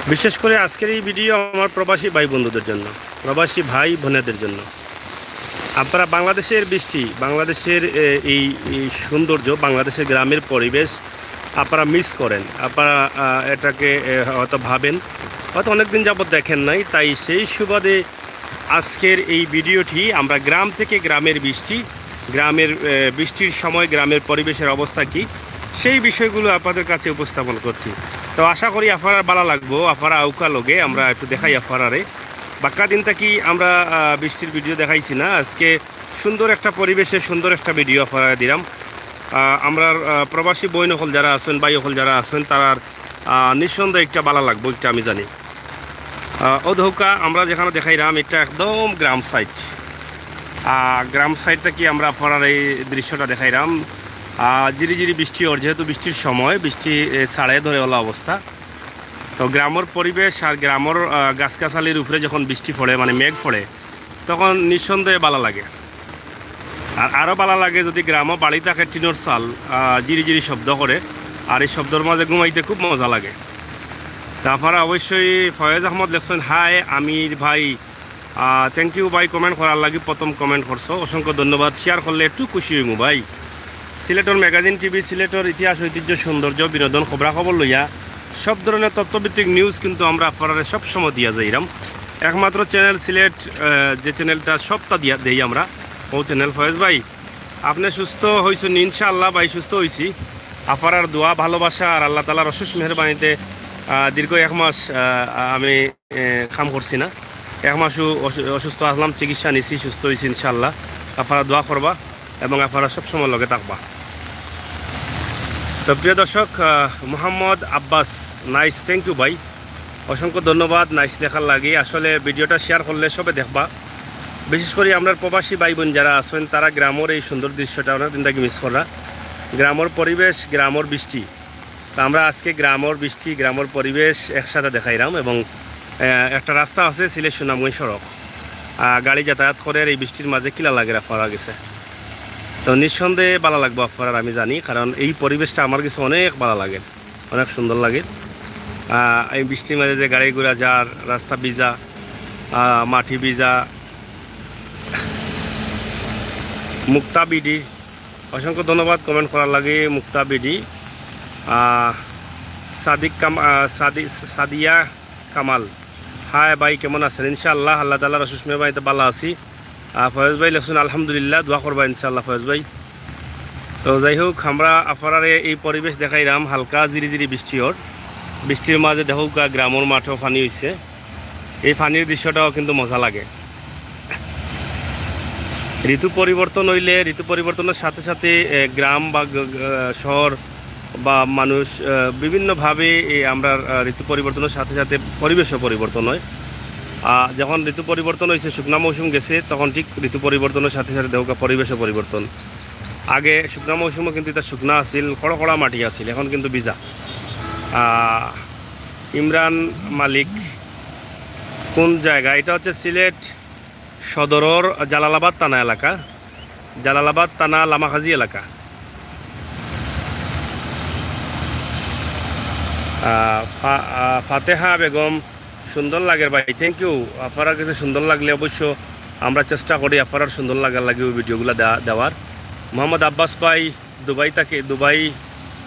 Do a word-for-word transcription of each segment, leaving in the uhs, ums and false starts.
বিশেষ করে আজকের এই ভিডিও আমার প্রবাসী ভাই বন্ধুদের জন্য, প্রবাসী ভাই বোনেদের জন্য। আপনারা বাংলাদেশের বৃষ্টি, বাংলাদেশের, এ, এই, এই সৌন্দর্য, বাংলাদেশের গ্রামের পরিবেশ আপনারা মিস করেন। আপনারা, আহ, এটাকে, এ, হয়তো ভাবেন, হয়তো অনেক দিন যাবত দেখেন নাই, তাই সেই সুবাদে আজকের এই ভিডিওটি আমরা গ্রাম থেকে গ্রামের বৃষ্টি, গ্রামের, এ, বৃষ্টির সময় গ্রামের পরিবেশের অবস্থা কী, সেই বিষয়গুলো আপনাদের কাছে উপস্থাপন করছি। তো আশা করি আপনারার ভালা লাগবো, আপনারা আউক্কা লগে আমরা একটু দেখাই আপনারারে। বাক্কা দিন থাকি আমরা, আহ, বৃষ্টির ভিডিও দেখাইছি না, আজকে সুন্দর একটা পরিবেশে সুন্দর একটা ভিডিও আপনারারে দিলাম। আহ, আমরার, আহ, প্রবাসী বইন অকল যারা আছেন, ভাই অকল যারা আছেন, তারার, আহ, নিঃসন্দেহে একটা ভালা লাগবো, একটা আমি জানি। আহ, অউ দেখউক্কা আমরা যেখানো দেখাইরাম, এটা একদম গ্রাম সাইড। আহ, গ্রাম সাইড থাকি আমরা আপনারারে এই দৃশ্যটা দেখাইরাম। আহ, জিরি জিরি বৃষ্টি অর, যেহেতু বৃষ্টির সময়, বৃষ্টি, এ, ছাড়ে ধরে অলা অবস্থা। তো গ্রামর পরিবেশ আর গ্রামর, আহ, গাছগাছালির উপরে যখন বৃষ্টি পড়ে, মানে মেঘ পড়ে, তখন নিঃসন্দেহে ভালা লাগে। আর আরও ভালা লাগে যদি গ্রামো বাড়ি থাকে টিনর চাল, আহ, জিরি জিরি শব্দ করে, আর এই শব্দর মাঝে ঘুমাইতে খুব মজা লাগে। তা আপনারা অবশ্যই, ফয়েজ আহমদ লেখছেন, "হাই আমির ভাই।" আহ, thank you ভাই, কমেন্ট করার লাগি, প্রথম কমেন্ট করছো, অসংখ্য ধন্যবাদ। শেয়ার করলে একটু খুশি হইমু ভাই। সিলেটর ম্যাগাজিন টিভি, সিলেটর ইতিহাস, ঐতিহ্য, সৌন্দর্য, বিনোদন, খবরাখবর লইয়া সব ধরনের তথ্যভিত্তিক নিউজ কিন্তু আমরা আপনারারে সবসময় দিয়া যাইরাম। একমাত্র চ্যানেল সিলেট, আহ, যে চ্যানেলটা সবটা দিয়া দেই আমরা, অউ চ্যানেল। ফয়েজ ভাই, আপনি সুস্থ হইছেন? ইনশাআল্লাহ ভাই, সুস্থ হইছি। আপনারার দোয়া, ভালোবাসা আর আল্লাহ তাআলার অশেষ মেহেরবানিতে, আহ, দীর্ঘ এক মাস, আহ, আমি, আহ, কাম করছি না। এক মাসও অসু-, অসুস্থ আসলাম, চিকিৎসা নিছি, সুস্থ হইছি ইনশাআল্লাহ। আপনারা দোয়া করবা এবং আপনারা সবসময় লগে থাকবা। তো প্রিয় দর্শক, আহ, মোহাম্মদ আব্বাস, nice, thank you ভাই, অসংখ্য ধন্যবাদ nice লেখার লাগি। আসলে ভিডিওটা শেয়ার করলে সবে দেখবা, বিশেষ করি আমরার প্রবাসী ভাই বোন যারা আছেন, তারা গ্রামর এই সুন্দর দৃশ্যটা অনেক দিন থাকি মিস করা। গ্রামর পরিবেশ, গ্রামর বৃষ্টি, তো আমরা আজকে গ্রামর বৃষ্টি, গ্রামর পরিবেশ একসাথে দেখাইরাম এবং, আহ, একটা রাস্তা আছে সিলেট সুনামগঞ্জ সড়ক, আহ, গাড়ি যাতায়াত করের, এই বৃষ্টির মাঝে কিলা লাগের আপনারার গেছে। তো নিঃসন্দেহে ভালা লাগবো আপনারার আমি জানি, কারণ এই পরিবেশটা আমার গেছে অনেক ভালা লাগে, অনেক সুন্দর লাগে। আহ, এই বৃষ্টির মাঝে যে গাড়ি ঘোড়া যার, রাস্তা ভিজা, আহ, মাটি ভিজা। মুক্তা বিডি, অসংখ্য ধন্যবাদ কমেন্ট করার লাগি, মুক্তা বিডি। আহ, সাদিক কাম-, আহ, সাদি-, সাদিয়া কামাল, হাই ভাই, কেমন আছেন? ইনশাআল্লাহ, আল্লাহ তাআলার অশেষ মেহেরবানিতে ভালা আছি। আহ, ফয়েজ ভাই লেখছেন, আলহামদুলিল্লাহ, দোয়া করবা ইনশাআল্লাহ ফয়েজ ভাই। তো যাই হোক, আমরা আপনারারে এই পরিবেশ দেখাইরাম, হালকা জিরি জিরি বৃষ্টি অর, বৃষ্টির মাঝে দেখউক্কা গ্রামর মাঠেও পানি হইছে। এই পানির দৃশ্যটাও কিন্তু মজা লাগে। ঋতু পরিবর্তন হইলে, ঋতু পরিবর্তনের সাথে সাথে, এ, গ্রাম বা গ-, গ-, শহর বা মানুষ, এ, বিভিন্নভাবে এই আমরা, এ, ঋতু পরিবর্তনের সাথে সাথে পরিবেশও পরিবর্তন হয়। আ, যখন ঋতু পরিবর্তন হইছে, শুকনা মৌসুম গেছে, তখন ঠিক ঋতু পরিবর্তনের সাথে সাথে দেখউক্কা পরিবেশও পরিবর্তন। আগে শুকনা মৌসুমও কিন্তু ইটা শুকনা আছিল, খড়খড়া মাটি আছিল, এখন কিন্তু ভিজা। আ, ইমরান মালিক, কোন জায়গা? এটা হচ্ছে সিলেট সদরর জালালাবাদ থানা এলাকা, জালালাবাদ থানা লামাকাজি এলাকা। আহ, ফা-, আহ, ফাতেহা বেগম, সুন্দর লাগের ভাই, thank you। আপনারার গেছে সুন্দর লাগলে অবশ্য আমরা চেষ্টা করি আপনারার সুন্দর লাগার লাগি ওই ভিডিওগুলা দেয়া-, দেওয়ার। মোহাম্মদ আব্বাস ভাই, দুবাই থাকি, দুবাই,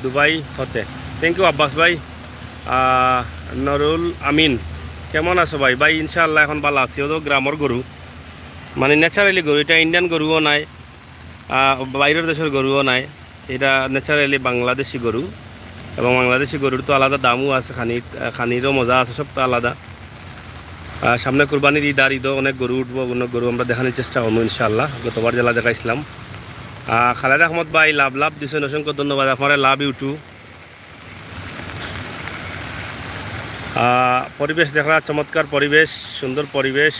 দুবাই হতে। Thank you আব্বাস ভাই। আহ, নুরুল আমিন, কেমন আছো ভাই? ভাই, ইনশাআল্লাহ এখন ভালা আছি। অউ তো গ্রামর গরু, মানে naturally গরু, এটা Indian গরুও নায়, আহ, বাইরের দেশর গরুও নায়, এটা naturally বাংলাদেশি গরু। এবং বাংলাদেশি গরুর তো আলাদা দামও আছে, খানির, আহ, খানিরও মজা আছে, সব তো আলাদা। আহ, সামনে কুরবানির ঈদ, আর ঈদও অনেক গরু উঠবো, অনেক গরু আমরা দেখানির চেষ্টা করবো ইনশাআল্লাহ। গতবার যেলা দেখাইছিলাম। আহ, খালেদ আহমদ ভাই love love দিছেন, অসংখ্য ধন্যবাদ আপনারে, love you too। আহ, পরিবেশ দেখরা, চমৎকার পরিবেশ, সুন্দর পরিবেশ,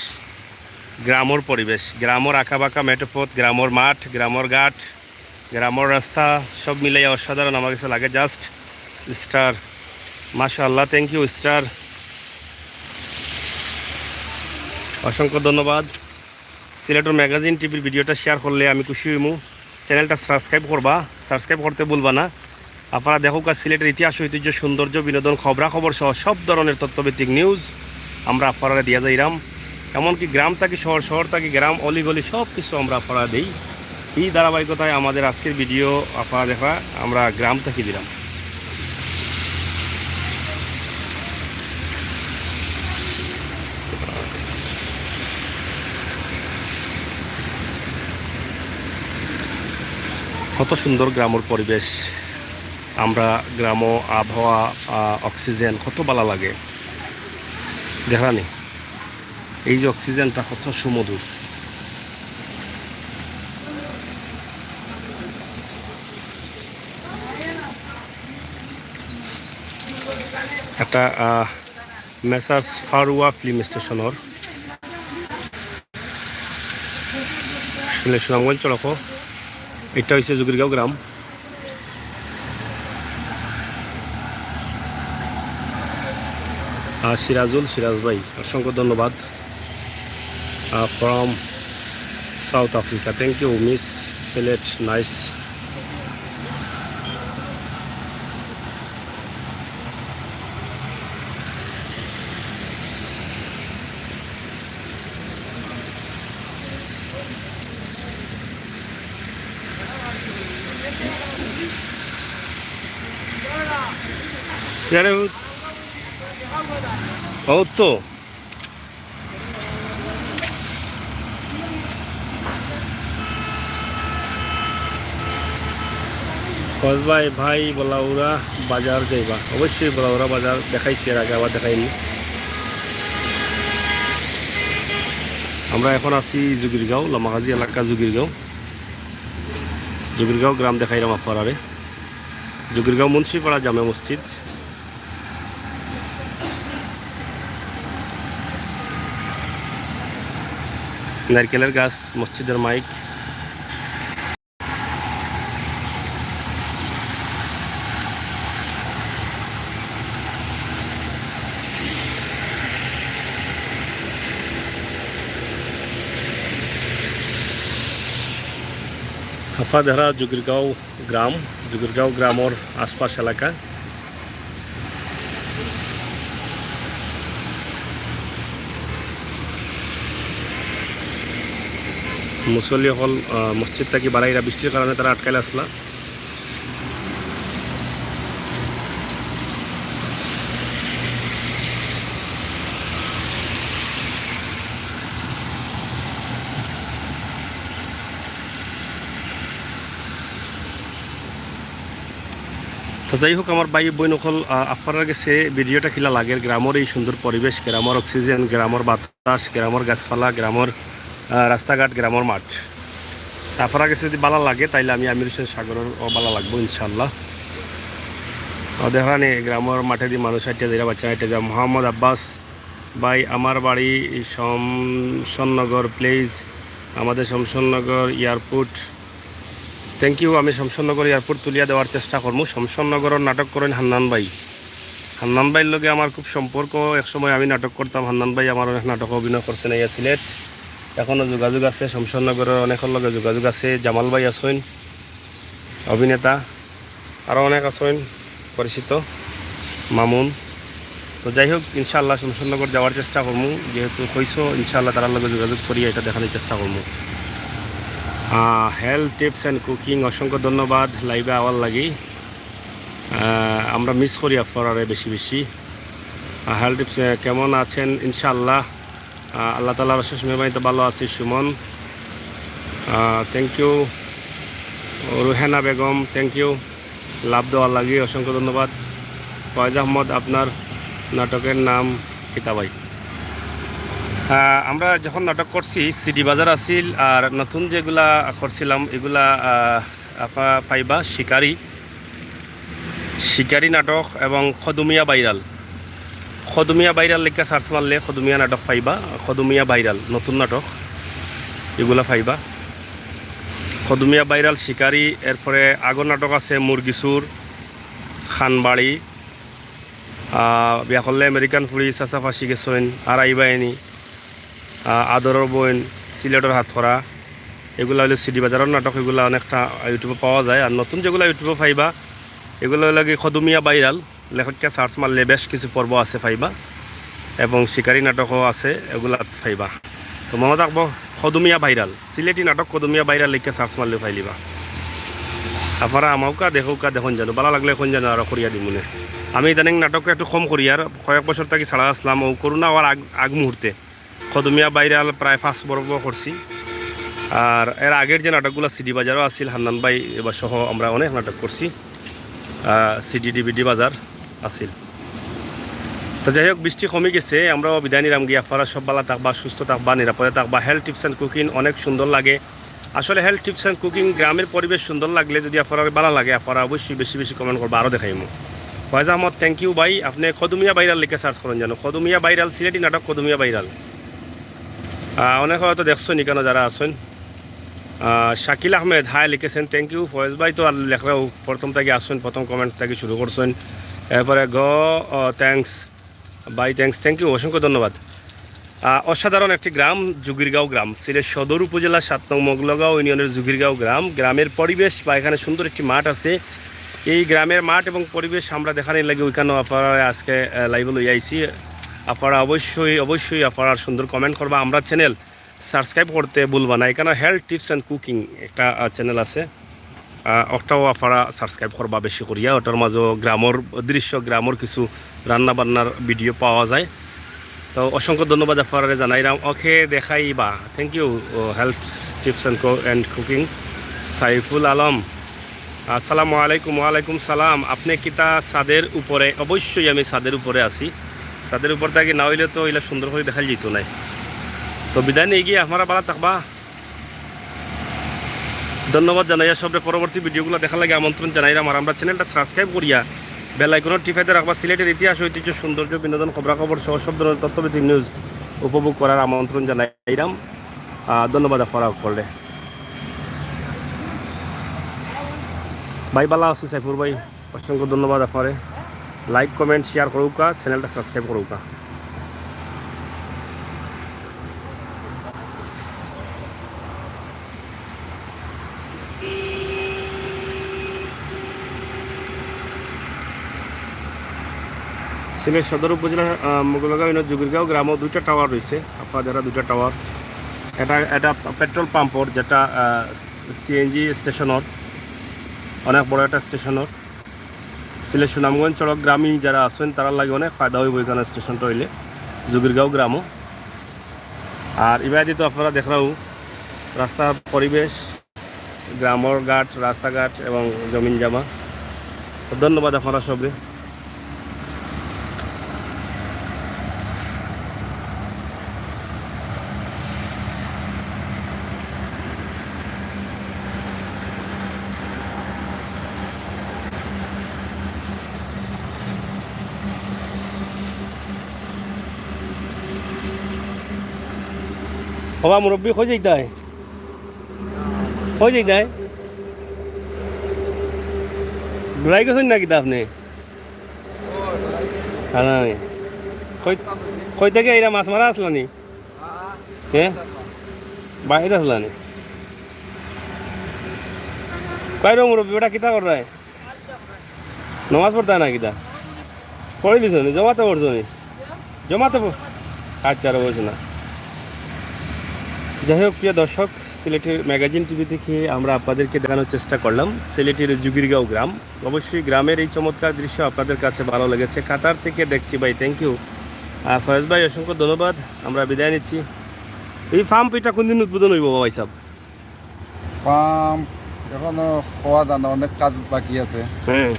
গ্রামর পরিবেশ, গ্রামর আঁকাবাঁকা মেঠোপথ, গ্রামর মাঠ, গ্রামর ঘাট, গ্রামর রাস্তা, সব মিলাইয়া অসাধারণ আমার গেছে লাগে। Just star, মাশাআল্লাহ, thank you star, অসংখ্য ধন্যবাদ। সিলেটর ম্যাগাজিন টিভির ভিডিওটা শেয়ার করলে আমি খুশি হইমু। চ্যানেলটা সাবস্ক্রাইব করবা, সাবস্ক্রাইব করতে ভুলবা না। আপনারা দেখউক্কা, সিলেটের ইতিহাস, ঐতিহ্য, সৌন্দর্য, বিনোদন, খবরাখবর সহ সব ধরনের তথ্যভিত্তিক নিউজ আমরা আপনারারে দিয়া যাইরাম। এমনকি গ্রাম থাকি শহর, শহর থাকি গ্রাম, অলিগলি সব কিছু আমরা আপনারারে দেই। এই ধারাবাহিকতায় আমাদের আজকের ভিডিও আপনারা দেখরা, আমরা গ্রাম থাকি দিলাম। কত সুন্দর গ্রামর পরিবেশ। আমরা গ্রামো আবহাওয়া, আহ, অক্সিজেন কত ভালা লাগে। দেখরানি, এই যে অক্সিজেনটা কত সুমধুর। একটা, আহ, মেসার্স ফারুয়া ফিল্ম স্টেশনর, সুনামগঞ্জ সড়কো। এটা হইছে জুগিরগাঁও গ্রাম। আহ, সিরাজুল, সিরাজ ভাই, অসংখ্য ধন্যবাদ। আহ, from South Africa. Thank you, Miss Select. Nice. ইয়ারে, ও তো। ফয়েজ ভাই, ভাই, বলাউরা বাজার যাইবা? অবশ্যই বলাউরা বাজার দেখাইছি এর আগে, আবার দেখাইনি। আমরা এখন আছি জুগিরগাঁও, লামাকাজি এলাকা জুগিরগাঁও। জুগিরগাঁও গ্রাম দেখাইলাম আপনারারে। জুগিরগাঁও মুন্সিপাড়া জামে মসজিদ। নারকেলের গাছ, মসজিদের মাইক। আপনারা দেখরা জুগিরগাঁও গ্রাম, জুগিরগাঁও গ্রামর আশপাশ এলাকা। মুসল্লি অকল, আহ, মসজিদ থাকি বারাইরা, বৃষ্টির কারণে তারা আটকাইল আসলা। তো যাই হোক, আমার ভাই বইন অকল, আহ, আপনারার গেছে ভিডিওটা কিলা লাগের, গ্রামর এই সুন্দর পরিবেশ, গ্রামর অক্সিজেন, গ্রামর বাতাস, গ্রামর গাছপালা, গ্রামর, আহ, রাস্তাঘাট, গ্রামর মাঠ। আপনারার গেছে যদি ভালা লাগে, তাইলে আমি আমির হোসেন সাগরর ও ভালা লাগবো ইনশাআল্লাহ। তো দেখরানি গ্রামর মাঠেদি মানুষ আইট্টা যাইরা, বাচ্চা আইট্টা যা। মোহাম্মদ আব্বাস ভাই, আমার বাড়ি শমশেরনগর, please আমাদের শমশেরনগর এয়ারপোর্ট। Thank you, আমি শমশেরনগর এয়ারপোর্ট তুলিয়া দেওয়ার চেষ্টা করমু। শমশেরনগরর নাটক করইন হান্নান ভাই। হান্নান ভাইর লগে আমার খুব সম্পর্ক, এক সময় আমি নাটক করতাম, হান্নান ভাই আমার অনেক নাটক অভিনয় করছেন এই সিলেট। এখনো যোগাযোগ আছে, শমশেরনগরর অনেকর লগে যোগাযোগ আছে। জামাল ভাই আছইন, অভিনেতা, আরও অনেক আছইন পরিচিত, মামুন। তো যাই হোক, ইনশাআল্লাহ শমশেরনগর যাওয়ার চেষ্টা করমু, যেহেতু কইছো, ইনশাআল্লাহ তারার লগে যোগাযোগ করিয়া এটা দেখানোর চেষ্টা করমু। আহ, Health Tips and Cooking, অসংখ্য ধন্যবাদ লাইভে আওয়ার লাগি। আহ, আমরা মিস করি আপনারারে বেশি বেশি। আহ, Health Tips, আহ, কেমন আছেন? ইনশাআল্লাহ, আহ, আল্লাহ তাআলার অশেষ মেহেরবানিতে ভালো আছি। সুমন, আহ, thank you। রুহেনা বেগম, thank you। লাভ দেওয়ার লাগি অসংখ্য ধন্যবাদ। ফয়েজ আহমদ, আপনার নাটকের নাম কিতা ভাই? আহ, আমরা যখন নাটক করছি, সিডি বাজার আছিল, আর নতুন যেগুলা করছিলাম, এগুলা, আহ, আপনারা পাইবা শিকারি, শিকারি নাটক এবং খদুমিয়া ভাইরাল। খদুমিয়া ভাইরাল লেখা সার্চ মারলে খদুমিয়া নাটক পাইবা, খদুমিয়া ভাইরাল নতুন নাটক, এগুলা পাইবা। খদুমিয়া ভাইরাল, শিকারি, এরপরে আগর নাটক আছে মুরগিচুর, খানবাড়ি, আহ, বিয়া করলে আমেরিকান ফুড়ি, চাচা ফাঁসি গেছইন, আর আইবা এনি, আহ, আদরর বইন, সিলেটর হাতকরা, এগুলা হইলো সিডি বাজারর নাটক, এগুলা অনেকটা YouTube-এ পাওয়া যায়। আর নতুন যেগুলা YouTube-এ পাইবা, এগুলা অইলো গি খদুমিয়া ভাইরাল, লেখিয়া সার্চ মারলে বেশ কিছু পর্ব আছে পাইবা, এবং শিকারী নাটকও আছে, এগুলা পাইবা। তো মনো রাখবো, খদুমিয়া ভাইরাল, সিলেটি নাটক খদুমিয়া ভাইরাল লেখিয়া সার্চ মারলে পাইলিবা। আপনারা আমাউক্কা, দেখউক্কা, দেখইন জানো, ভালা লাগলে কইন জানো, আরো করিয়া দিমুনে। আমি ইদানিং নাটক একটু কম করিয়ার, কয়েক বছর থাকি ছাড়া আছলাম, অউ করোনা অওয়ার আগ আগ মুহূর্তে খদুমিয়া ভাইরাল প্রায় পাঁচ পর্ব করছি। আর এর আগের যে নাটকগুলা সিডি বাজারও আছিল, হান্নান ভাই এবার সহ আমরা অনেক নাটক করছি, সিডি ডিভিডি বাজার আছিল। তো যাই হোক, বৃষ্টি কমি গেছে, আমরাও বিদায় নিরাম গিয়া। আপনারা সব ভালা থাকবা, সুস্থ থাকবা, নিরাপদে থাকবা। হেলথ টিপস অ্যান্ড কুকিং অনেক সুন্দর লাগে। আসলে হেলথ টিপস অ্যান্ড কুকিং, গ্রামের পরিবেশ সুন্দর লাগলে, যদি আপনারার ভালা লাগে, আপনারা অবশ্যই বেশি বেশি কমেন্ট করবা, আরও দেখাইমু। ফয়েজ আহমদ, থ্যাংক ইউ ভাই। আপনি খদুমিয়া ভাইরাল লেখিয়া সার্চ করইন জানো, খদুমিয়া ভাইরাল, সিলেটি নাটক খদুমিয়া ভাইরাল। আহ, অনেকে হয়তো দেখছইন ইকানো যারা আছইন। আহ, শাকিল আহমেদ হাই লিখেছেন, থ্যাংক ইউ। ফয়েজ ভাই তো আর লেখরাও, প্রথম থাকি আছইন, প্রথম কমেন্ট থাকি শুরু করছইন। এরপরে গ, আহ, থ্যাংকস ভাই, থ্যাংকস, থ্যাংক ইউ, অসংখ্য ধন্যবাদ। আহ, অসাধারণ একটি গ্রাম, জুগিরগাঁও গ্রাম, সিলেট সদর উপজেলা সাত নং মগলগাঁও ইউনিয়নের জুগিরগাঁও গ্রাম। গ্রামের পরিবেশ বা এখানে সুন্দর একটি মাঠ আছে। এই গ্রামের মাঠ এবং পরিবেশ আমরা দেখানির লাগি অইখানো আপনারারে আজকে, আহ, লাইভে লইয়া আইছি। আপনারা অবশ্যই, অবশ্যই আপনারা সুন্দর কমেন্ট করবা। আমরার চ্যানেল সাবস্ক্রাইব করতে ভুলবা না। ইকানো হেলথ টিপস অ্যান্ড কুকিং একটা, আহ, চ্যানেল আছে, আহ, ওটাও আপনারা সাবস্ক্রাইব করবা বেশি করিয়া। ওটার মাঝে গ্রামর দৃশ্য, গ্রামর কিছু রান্না বান্নার ভিডিও পাওয়া যায়। তো অসংখ্য ধন্যবাদ আপনারারে জানাইরাম। ওকে, দেখাইবা। Thank you, health tips and co-, and cooking, Saiful Alam. আসসালামু আলাইকুম। ওয়ালাইকুম সালাম। আপনি কিতা ছাদের উপরে? অবশ্যই আমি ছাদের উপরে আছি। ছাদের উপর থাকি না অইলে তো ইলা সুন্দর করি দেখাইল যাইতো নায়। তো বিদায় নেই গিয়া, আপনারা ভালা থাকবা। ধন্যবাদ জানাইয়া সবরে পরবর্তী ভিডিওগুলা দেখার লাগি আমন্ত্রণ জানাইরাম। আর আমরার চ্যানেলটা সাবস্ক্রাইব করিয়া বেল আইকনও টিপাইতে রাখবা। সিলেটের ইতিহাস, ঐতিহ্য, সৌন্দর্য, বিনোদন, খবরাখবর সহ সব ধরনের তথ্যভিত্তিক নিউজ উপভোগ করার আমন্ত্রণ জানাইরাম। আহ, ধন্যবাদ আপনারা সকলরে। ভাই ভালা আছি সাইফুর ভাই, অসংখ্য ধন্যবাদ আপনারে। লাইক, কমেন্ট, শেয়ার করউক্কা, চ্যানেলটা সাবস্ক্রাইব করউক্কা। সিলেট সদর উপজেলার, আহ, মোগলগাঁও ইউনিয়ন জুগিরগাঁও গ্রামও দুইটা টাওয়ার রইছে, আপনারা দেখরা দুইটা টাওয়ার। এটা, এটা পেট্রোল পাম্পর, যেটা, আহ, সিএনজি স্টেশনর, অনেক বড় একটা স্টেশনর। সিলেট সুনামগঞ্জ সড়ক গ্রামীণ যারা আছইন, তারার লাগি অনেক ফায়দা অইবো ইখানো স্টেশনটা অইলে, জুগিরগাঁও গ্রামও। আর ইবাদি তো আপনারা দেখরাউ রাস্তার পরিবেশ, গ্রামর ঘাট, রাস্তাঘাট এবং জমিন জামা। তো ধন্যবাদ আপনারা সবরে। ওবা মুরব্বি, কই যাইতায়? কই যাইতায়? ডুরাই গেছইন না কিতা আপনে? জানা নাই। কই, কই থাকি আইরা? মাছ মারা আছলা নি? হে? বাইরে আছলা নি? কই রে মুরব্বি, বেটা কিতা কররায়? নমাজ পড়তায় না কিতা? পড়িলিছো নি? জমাতে পড়ছো নি? জমাতে পড়-, আচ্ছা, আর বলছো না। যাই হোক, প্রিয় দর্শক, সিলেটের ম্যাগাজিন টিভি থেকে আমরা আপনাদেরকে দেখানোর চেষ্টা করলাম সিলেটের জুগিরগাঁও গ্রাম। অবশ্যই গ্রামের এই চমৎকার দৃশ্য আপনাদের কাছে ভালো লেগেছে। কাতার থেকে দেখছি ভাই, থ্যাংক ইউ। আহ, ফয়েজ ভাই, অসংখ্য ধন্যবাদ। আমরা বিদায় নিচ্ছি। এই পাম্প এটা কোন দিন উদ্বোধন অইবো ভাই সাহেব? পাম্প এখনো হওয়া যায় না, অনেক কাজ বাকি আছে। হ্যাঁ,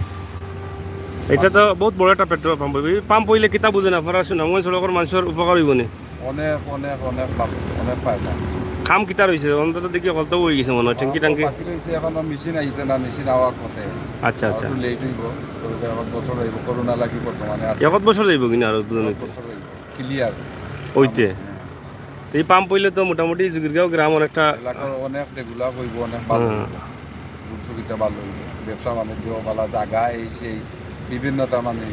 এটা তো বহুত বড় একটা পেট্রোল পাম্প অইবো। এই পাম্প অইলে কিতা বুঝইন আপনারা? সুনামগঞ্জ সড়কর মানষর উপকার অইবো নি? অনেক, অনেক, অনেক ভালো, অনেক ফায়দা। কাম কিতা রইছে? অন্তত দেখি হকলতা অই গেছে মনে অয়, ট্যাঙ্কি, ট্যাঙ্কি। বাকি রইছে, এখনো মেশিন আইছে না, মেশিন আওয়ার পথে। আচ্ছা, আচ্ছা। একটু লেট অইবো, তবে এক বছর অইবো, করোনা লাগি বর্তমানে আর এক বছর যাইবো কিনা আর উদ্বোধন এক অইতে? বছর অইবো, ক্লিয়ার। অইতে? হ্যাঁ। তো এই পাম্প অইলে তো মোটামুটি জুগিরগাঁও গ্রাম অনেকটা এলাকার অনেক ডেভেলপ অইবো, অনেক ভালো হ্যাঁ। অইবো। সুযোগ সুবিধা ভালো অইবো, ব্যবসা বাণিজ্য ভালো, জাগা এই সেই বিভিন্নতা, মানে,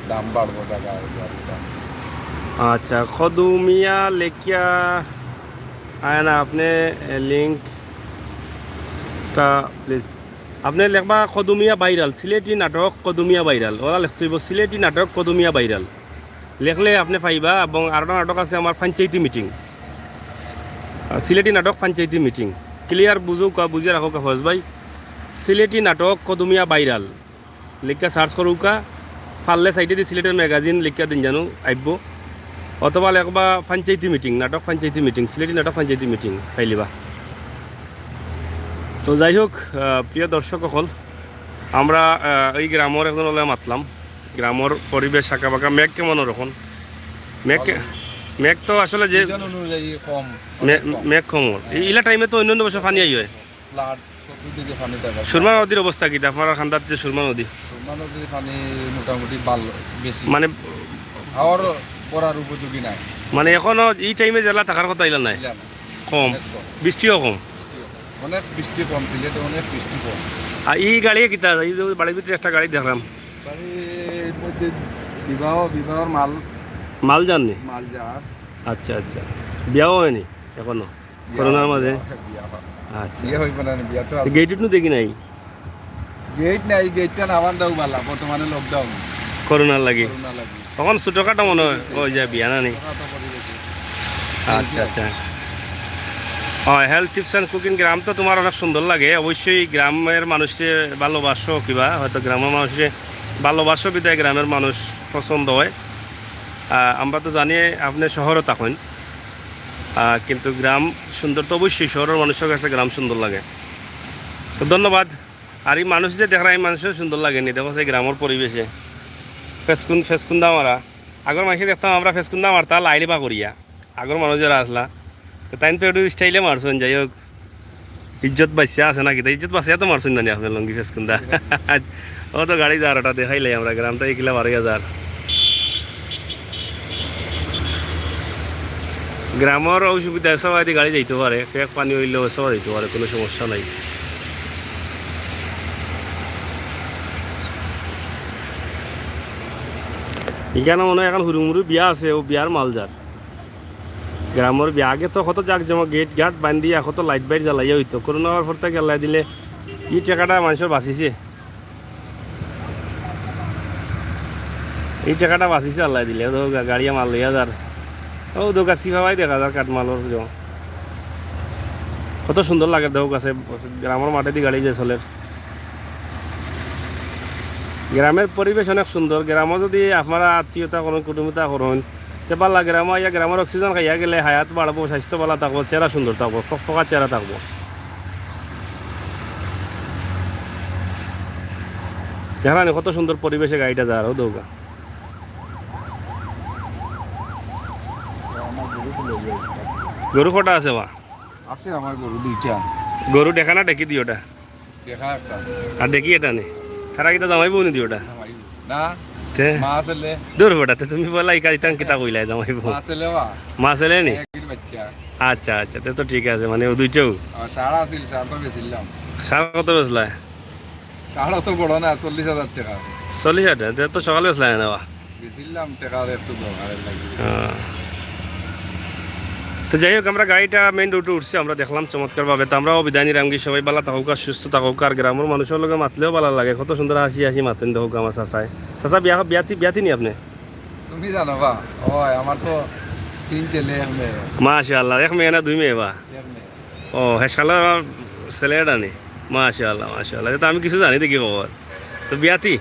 দাম বাড়বো জাগা, এই আর কি। আচ্ছা, খদুমিয়া লেখিয়া আয় না আপনে, এ, লিঙ্কটা প্লিজ। আপনে লেখবা কদুমিয়া ভাইরাল, সিলেটি নাটক কদুমিয়া ভাইরাল। ওরা লেখতে অইবো সিলেটি নাটক কদুমিয়া ভাইরাল। লেখলে আপনে পাইবা। এবং আরোটা নাটক আছে আমার, পঞ্চায়েতি মিটিং। আহ, সিলেটি নাটক পঞ্চায়েতি মিটিং। ক্লিয়ার বুঝউক্কা, বুঝিয়া রাখউক্কা ফয়েজ ভাই। সিলেটি নাটক কদুমিয়া ভাইরাল। লেখিয়া সার্চ করউক্কা, পারলে সাইডেদি সিলেটের ম্যাগাজিন লেখিয়া দিন জানো আইবো, অথবা লেখবা পঞ্চায়েতি মিটিং, নাটক পঞ্চায়েতি মিটিং, সিলেটি নাটক পঞ্চায়েতি মিটিং, পাইলিবা। তো যাই হোক, আহ, প্রিয় দর্শক অকল, আমরা, আহ, এই গ্রামর একজন অকলরে মাতলাম, গ্রামর পরিবেশ আঁকা বাঁকা। মেঘ কেমন অর অখন? মেঘ কে-, ভালো। মেঘ তো আসলে যে সিজন অনুযায়ী কম, মে-, অনেক কম। মেঘ কম অর। এই ইলা টাইমে তো অইন্য অইন্য বছর পানি আই অয়। ফ্লাড, চতুর্দিকে পানি দেখা যায়। সুরমা নদীর অবস্থা কিতা? আপনারার কান্দাত যে সুরমা নদী? সুরমা নদীর পানি মোটামুটি ভালো, বেশি। মানে, হাওর ভরার উপযোগী নাই। মানে, এখনো এই টাইমে যেলা থাকার কথা ইলা নাই? ইলা না। কম। অনেক কম। বৃষ্টিও কম। বৃষ্টিও কম। অনেক বৃষ্টি কম, সিলেটে অনেক বৃষ্টি কম। আর এই গাড়ি কিতা? এই যে বাড়ির ভিতরে একটা গাড়ি দেখলাম। গাড়ি এর মধ্যে বিবাহ, বিবাহর মাল। মাল যার নি? মাল যার। আচ্ছা, আচ্ছা। বিয়াও অয়নি এখনো? বিয়া, করোনার মাঝে? বিয়া, বিয়া। আচ্ছা, বিয়া আচ্ছা। অইবো না, বিয়া তো তো আছে। গেইটও দেখি নাই? গেইট নাই, গেইটটা না বান্ধাউ ভালা, বর্তমানে লকডাউন। করোনার লাগি? করোনার লাগি। অখন ছোটখাটো মনে অয়, ওই যে বিয়া না নি? ছোটখাটো করি দিছে। আচ্ছা, আচ্ছা। অয়, Health Tips and Cooking গ্রাম তো তুমার অনেক সুন্দর লাগে। অবশ্যই গ্রামের মানুষরে ভালোবাসো কিবা, হয়তো গ্রামের মানুষরে ভালোবাসো বিধায় গ্রামের মানুষ পছন্দ অয়। আহ, আমরা তো জানি আপনে শহরো থাকইন। আহ, কিন্তু গ্রাম সুন্দর তো অবশ্যই, শহরর মানুষর কাছে গ্রাম সুন্দর লাগে। তো ধন্যবাদ। আর এই মানুষ যে দেখরা, এই মানুষও সুন্দর লাগে নি, দেখো সেই গ্রামর পরিবেশে। ফেসকুন-, ফেসকুন্দা মারা। আগর মানষে দেখতাম আমরা ফেসকুন্দা মারতা লাইলে বা করিয়া। আগর মানুষ যেরা আছলা, তো তাইন তো একটু স্টাইলে মারছইন, যাই হোক। ইজ্জত বাঁচিয়া আছে নাকি? তা ইজ্জত বাঁচিয়া তো মারছইন না নি আপনে লুঙ্গি ফেসকুন্দা? ও তো গাড়ি যার, ওটা দেখাইলাই আমরা, গ্রামটা একিলা বারো হাজার। গ্রামর অসুবিধা, সবাই গাড়ি যাইতো পারে, ফেক পানি অইলেও সবাই যাইতো পারে, কোনো সমস্যা নাই। ইখানো মনে অয় এখন হুরুমুরু বিয়া আছে, ও বিয়ার মাল যার। গ্রামর বিয়া আগে তো কত জাকজমক, গেট ঘাট বান্ধিয়া কত লাইট বাইট জ্বালাইয়া অইতো। করোনা অওয়ার পর থাকি আল্লায় দিলে ই টেকাটা মানষর বাঁচিছে। ই টেকাটা বাঁচিছে আল্লায় দিলে। ও দেখো গা-, গাড়িয়ে মাল লইয়া যার। ও দেখো গা, সিফাবাই দেখা যার কাঠমালর জো। কত সুন্দর লাগে দেখো গা, গ্রামর মাঠেদি গাড়ি যে চলের। গ্রামের পরিবেশ অনেক সুন্দর। গ্রামো যদি আপনারা আত্মীয়তা করইন, কুটুমিতা করইন, তে ভালা গ্রামো আইয়া গ্রামর অক্সিজেন খাইয়া গেলে হায়াত বাড়বো, স্বাস্থ্য ভালা থাকবো, চেহারা সুন্দর থাকবো, ফকফকা চেহারা থাকবো। দেখরা নি কত সুন্দর পরিবেশে গাড়িটা যার, ও দেখো গা। আমার গরু তো লই যাই। গরু কটা আছে বা? আছে আমার গরু দুইটা। গরু দেখা না দেখি দিও ওটা? দেখা একটা। আর দেখি এটা নে। তারা কিতা জামাইবো নি দিওটা? জামাইবো। না। তে? মা ছেলে। দূর বেটা, তে তুমি বলা ইকা ইতান কিতা কইলাই জামাইবো? মা ছেলে বা? মা ছেলে নি? একই বাচ্চা। আচ্ছা, আচ্ছা, তে তো ঠিক আছে, মানে ও দুইটাও। আমার ষাঁড় আছিল, ষাঁড় তো বেচিলাম। ষাঁড় কত বেচলা? ষাঁড় তো বড় না, চল্লিশ হাজার টেকা। চল্লিশ হাজার টেকা? তে তো সকালে বেচলা না বা? গেছিলাম টেকার একটু দরকারের লাগি। হ্যাঁ। তো যাই হোক, আমরা গাড়িটা মেইন রোডো উঠছি, আমরা দেখলাম চমৎকারভাবে। তো আমরাও বিদায় নিরামগি, সবাই ভালা থাকউক্কা, সুস্থ থাকউক্কা। আর গ্রামর মানুষর লগে মাতলেও ভালা লাগে, কত সুন্দর হাসি হাসি মাতইন দেখউক্কা আমার চাচায়। চাচা, বিয়া, বিয়াতি, বিয়াতি নি আপনে? তুমি জানো বা? ওই, আমার তো তিন ছেলে, এক মেয়ে। মাশাআল্লাহ, এক মেয়ে না দুই মেয়ে বা? এক মেয়ে। ও, হেশকালে আমার ছেলে এটা নি। মাশাআল্লাহ, মাশাআল্লাহ। এটা তো আমি কিছু জানি দেখি খবর। তো বিয়াতি?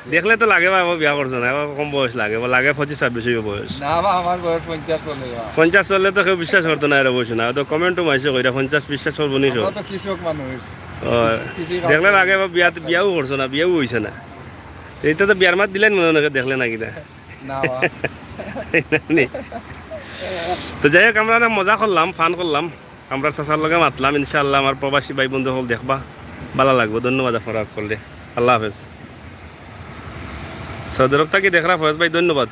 দেখলে তো লাগে বা, এবার বিয়া করছো না, এবার কম বয়স লাগে, বা লাগে পঁচিশ ছাব্বিশ অইবো বয়স। না বা, আমার বয়স পঞ্চাশ চলে বা। পঞ্চাশ চললে তো কেউ বিশ্বাস করতো না, এরা বয়স না। তো কমেন্টও মাইসে কইরা পঞ্চাশ বিশ্বাস করবো নি আমরা সব। তো কৃষক মানুষ। ও, কৃষি, কৃষি কাজ দেখলে করি। লাগে বা বিয়া, বিয়াও করছো না, বিয়াও অইছে না। তো এটা তো বিয়ার মাত দিলেন মনে অয় দেখলে না কিতা? না বা। নি। তো যাই হোক, আমরা অনেক মজা করলাম, ফান করলাম। আমরা চাচার লগে মাতলাম, ইনশাআল্লাহ আমার প্রবাসী ভাই বন্ধু অকল দেখবা, ভালা লাগবো। ধন্যবাদ আপনারা অকলরে, আল্লাহ হাফেজ। সৌদি আরব থাকি দেখরা ফয়েজ ভাই, ধন্যবাদ।